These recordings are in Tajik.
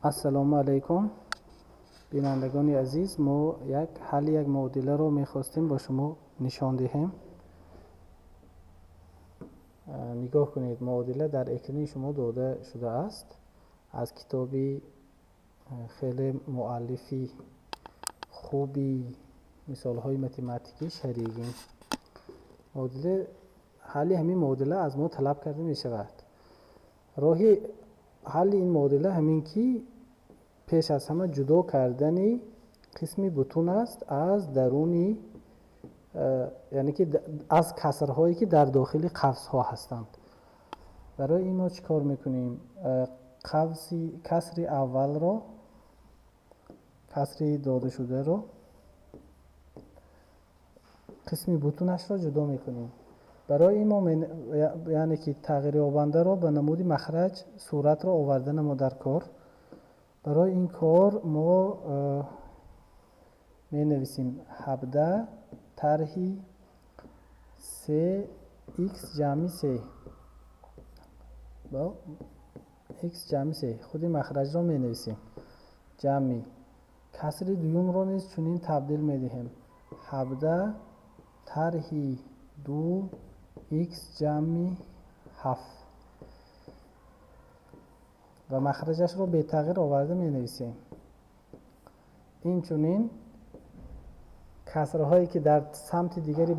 Ассалому алайкум, бинандагони азиз. Мо як ҳалли як муодиларо мехостем бо шумо нишон диҳем. Нигоҳ кунед, муодила дар экрани шумо дода шудааст аз китоби хеле муаллифи хуби мисолҳои математикӣ Шаригин. Муодила, ҳалли ҳамин муодила аз мо талаб карда мешавад. Роҳи ҳалли ин муодила ҳамин ки пеш аз ҳама ҷудо кардани қисми бутун аст аз даруни, яъне ки аз касрҳое ки дар дохили қавсҳо ҳастанд. Барои ин мо чӣ кор мекунем? Қавси касри аввалро, касри додашударо, қисми бутунашро ҷудо мекунем. Барои ин мо, яъне ки тағйирёбандаро ба намуди махраҷ суратро оварда намо дар кор. Барои ин кор мо менависем 17 тарҳи 3 х ҷамъи 3, х ҷамъи 3 худи махраҷро менависем. Ҷамъи касри дуюмро низ чунин табдил медиҳем: 17 тарҳи 2 х ҷамъи 7 ва махраҷашро бетағйир оварда менависем. Инчунин касрҳое ки дар самти дигари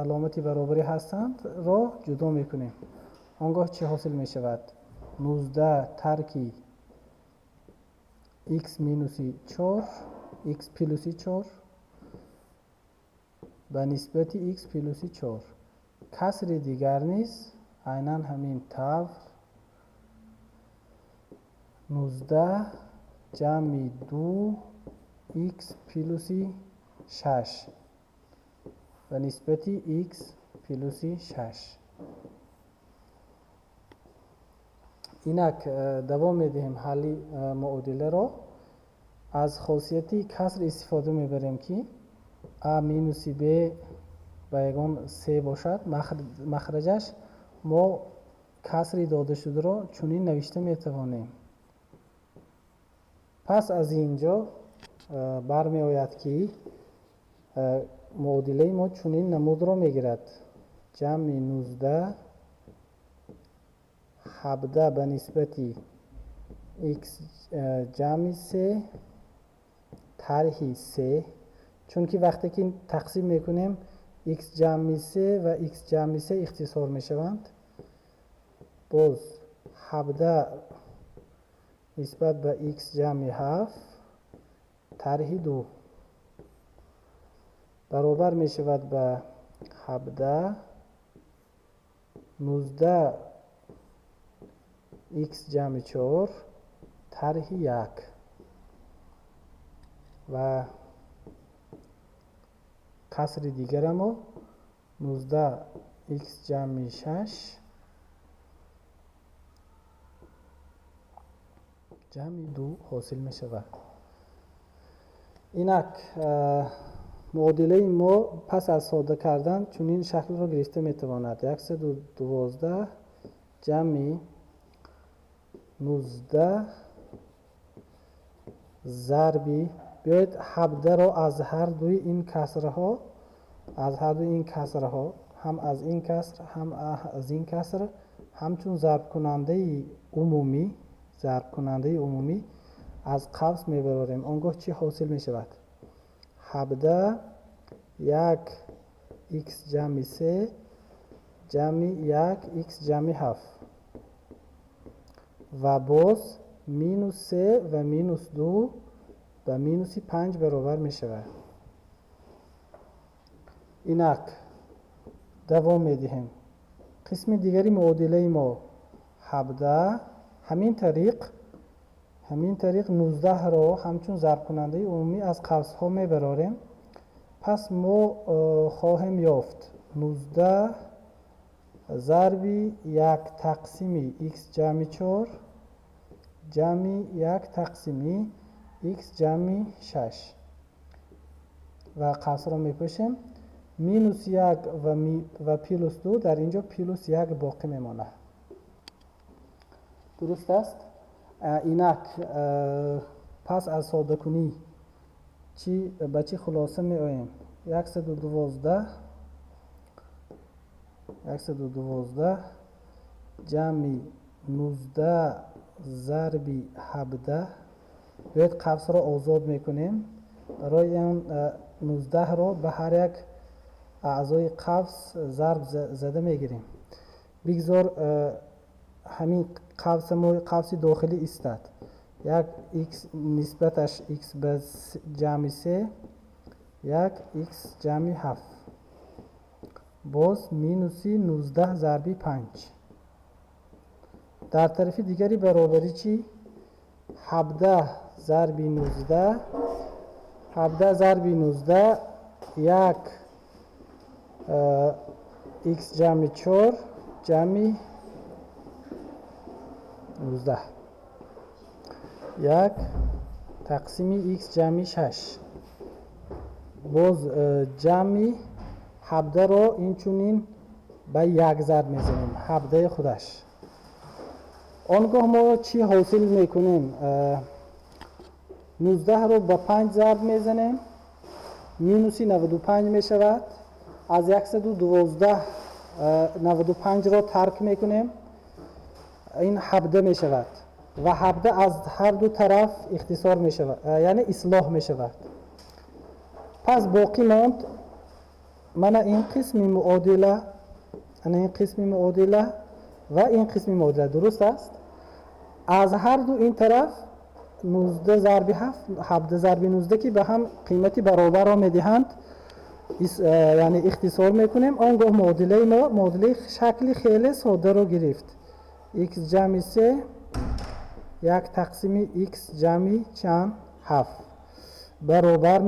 аломати баробарӣ ҳастанд-ро ҷудо мекунем. Он гоҳ чӣ ҳосил мешавад? 19 тарки х минуси 4, х плюси 4 ба нисбати х плюси 4. Касри дигар низ айнан ҳамин тавр 19 ҷамъи 2 х плюси 6 ба нисбати х плюси 6. Инак давом медиҳем ҳалли муодиларо. Аз хосияти каср истифода мебарем ки а минуси б ба ягон се бошад, махраҷаш мо касри додашударо чунин навишта метавонем. Пас аз ин ҷо бармеояд ки муодилаи мо чунин намудро мегирад: ҷамъи 19 17 ба нисбати х ҷамъи 3 тарҳи 3, чунки вақте ки тақсим мекунем х ҷамъи 3 ва х ҷамъи 3 ихтисор мешаванд. Боз 17 нисбат ба х ҷамъи 7 тарҳи 2 баробар мешавад ба 17 19 х ҷамъи 4 тарҳи 1 ва касри дигарамо 19 х ҷамъи 6 ҷамъи 2 ҳосил мешавад. Инак муодилаи мо пас аз сода кардан чунин шаклро гирифта метавонад: 112 ҷамъи 19 зарби, биёед 17-ро аз ҳар дуи ин касрҳо, аз ҳар дуи ин касрҳо, ҳам аз ин каср, ҳам аз ин каср, ҳамчун зарбкунандаи умумӣ, зарбкунандаи умумӣ аз қавс мебарорем. Он гоҳ чӣ ҳосил мешавад? 17 1 х ҷамъи 3 ҷамъи 1 х ҷамъи 7 ва боз минус 3 ва минус 2 ба минуси 5 баробар мешавад. Инак давом медиҳем. Қисми дигари муодилаи мо 17 ҳамин тариқ 19-ро ҳамчун зарбкунандаи умумӣ аз қавсҳо мебарорем. Пас мо хоҳем ёфт 19 зарби 1 тақсими х ҷамъи 4 ҷамъи 1 тақсими х ҷамъи 6 ва қавсро мепӯшем. Минус 1 ва плюс 2 дар ин ҷо плюс 1 боқӣ мемонад. Дуруст аст? Инак пас аз содакунӣ ба чӣ хулоса меоем? 112 112 ҷамъи 19 зарби 17. Биёед қавсро озод мекунем. Барои ин 19-ро ба ҳар як аъзои қавс зарб зада мегирем. Бигзор ҳамин қавси дохилӣ истад. Як x нисбаташ x ба ҷамъи 3, як x ҷамъи 7. Боз минуси 19 зарби 5. Дар тарафи дигари баробарӣ чӣ? 17 зарби 19, 17 зарби 19, як x ҷамъи 4 ҷамъи 19, як тақсими x ҷамъи 6. Боз ҷамъи 17-ро инчунин ба як зарб мезанем, 17 худаш. Он гоҳ мо чӣ ҳосил мекунем? 19-ро ба 5 зарб мезанем, минуси 95 мешавад. Аз 112 95-ро тарк мекунем, ин 17 мешавад ва 17 аз ҳар ду тараф ихтисор мешавад, яъне ислоҳ мешавад. Пас боқӣ монд мана ин қисми муодила, ана ин қисми муодила ва ин қисми муодила. Дуруст аст? Аз ҳар ду ин тараф 19 зарби 7, 17 зарби 19 ки ба ҳам қимати баробарро медиҳанд, яъне ихтисор мекунем. Он гоҳ муодилаи мо муодилаи шакли хеле содаро гирифт. X ҷамъи 3, як тақсими x ҷамъи чанд? 7 баробар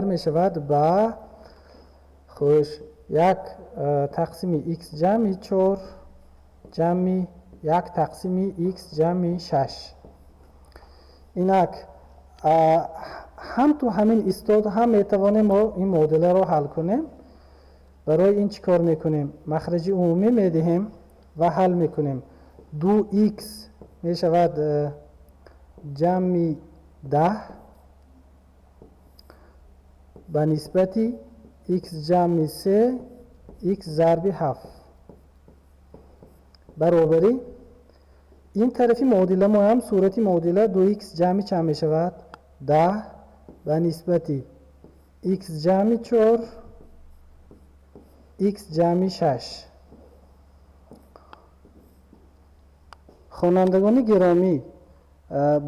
мешавад ба хуш як тақсими x ҷамъи 4 ҷамъи як тақсими x ҷамъи 6. Инак ҳам ту ҳамин истод ҳам метавонем мо ин муодиларо ҳал кунем. Барои ин чӣ кор мекунем? Махраҷи умумӣ медиҳем ва ҳал мекунем. 2x мешавад ҷамъи 10 ба нисбати x ҷамъи 3 x зарби 7 баробари ин тарафи муодила мо ҳам сурати муодила 2x ҷамъи чанд мешавад? 10 ба нисбати x ҷамъи 4 x ҷамъи 6. Хонандагони гиромӣ,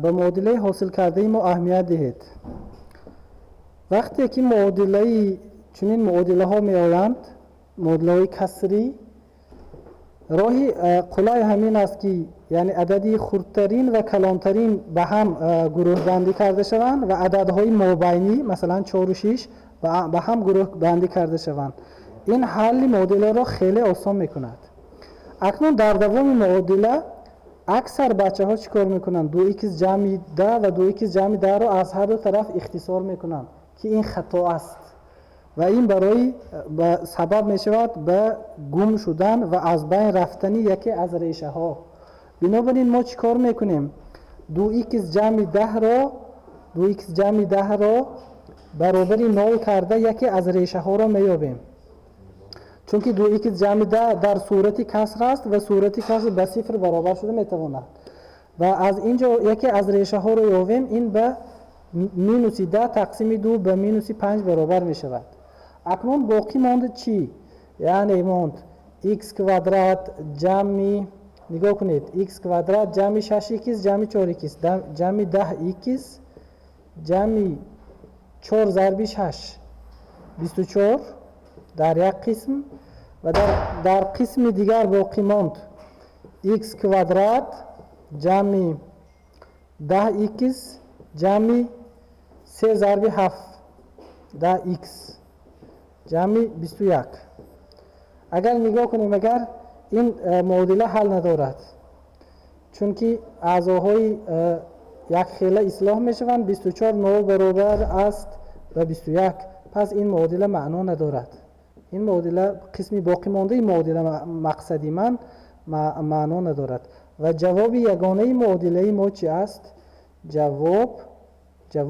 ба муодилаи ҳосил кардаи мо аҳамият диҳед. Вақте ки муодилаи чунин муодилаҳо меоянд, муодилаҳои касрӣ, роҳи қулай ҳамин аст ки яъне адади хурдтарин ва калонтарин ба ҳам гурӯҳбандӣ карда шаванд ва ададҳои мобайнӣ, масалан 4 6, ба ҳам гурӯҳбандӣ карда шаванд. Ин ҳалли муодиларо хеле осон мекунад. Акнун дар давоми муодила аксар бачаҳо чӣ кор мекунанд? 2x ҷамъи 10 ва 2x ҷамъи 10-ро аз ҳар ду тараф ихтисор мекунанд, ки ин хато аст ва ин барои сабаб мешавад ба гум шудан ва аз байн рафтани яке аз решаҳо. Бинобар ин мо чӣ кор мекунем? 2x ҷамъи 10-ро 2x ҷамъи 10-ро баробари 0 карда яке аз решаҳоро меёбем. Чунки 2x ҷамъи 10 дар сурати каср аст ва сурати каср ба сифр баробар шуда метавонад. Ва аз ин ҷо яке аз решаҳоро ёвем, ин ба минуси 10 тақсими 2 ба минуси 5 баробар мешавад. Акнун боқӣ монд чӣ? Яъне монд x квадрат ҷамъи, нигоҳ кунед, x квадрат ҷамъи 6x ҷамъи 4x ҷамъи 10x ҷамъи 4 зарби 6 24 дар як қисм ва дар қисми дигар боқӣ монд x квадрат ҷамъи 10x ҷамъи 3 зарби 7 10x ҷамъи 21. Агар нигоҳ кунем, агар ин муодила ҳал надорад, чунки аъзоҳои якхела ислоҳ мешаванд, 24 нобаробар аст ба 21. Пас ин муодила маъно надорад. Ин муодила қисми боқимондаи муодила мақсади ман маъно надорад. Ва ҷавоби ягонаи муодилаи мо чи аст? Ҷавоб